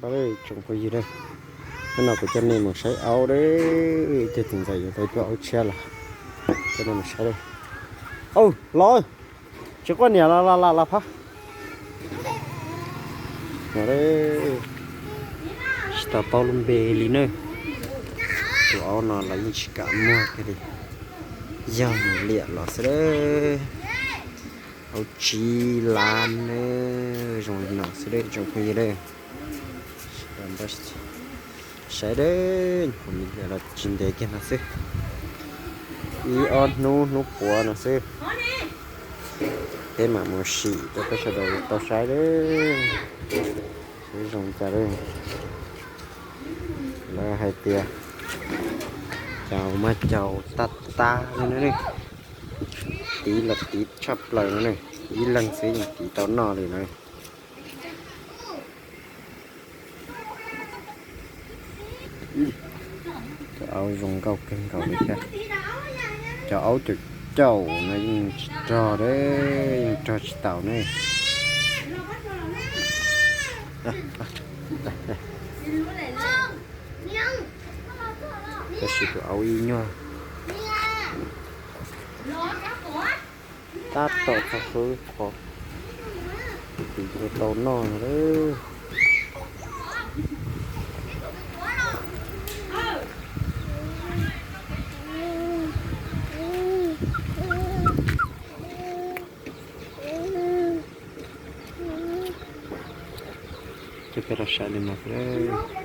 Tsoom phooj ywg, hnub no kuv coj nej mus saib aub dab. Ib tug txiv ntxawm yuav tau ib tug aub tshiab los, coj nej mus saib dab. Au los, tsis quaj niam los los los los phab. No, tsis tau paub lub npe li na. Tus aub no los yeej tsis kam muag kiag li, yog mus liam los xwb dab. Aub tsib lab na, zoo li no xwb dab tsoom phooj ywg dab. Saib dab, los tsis ntev kiag no xwb, ib ob hnub hnub puav no xwb, peb mam mus sim rau peb sawv daws tau saib dab. Saib zoo cas dab. Lawv hais tias caum mas caum tag tag li no ne, tiv los tiv tshaj plaws no ne, ib leeg xwb yeej tiv tau noj li no. Cov aub zoo nkauj kawg nkaus li thiab. Cov aub caum caum no yeej tsis rog dab, yeej rog tsis taus ne. Tab sis tus aub ib nyuag tab tom txog qhov tiv tau noj no lawm. Coj peb los saib li no xwb.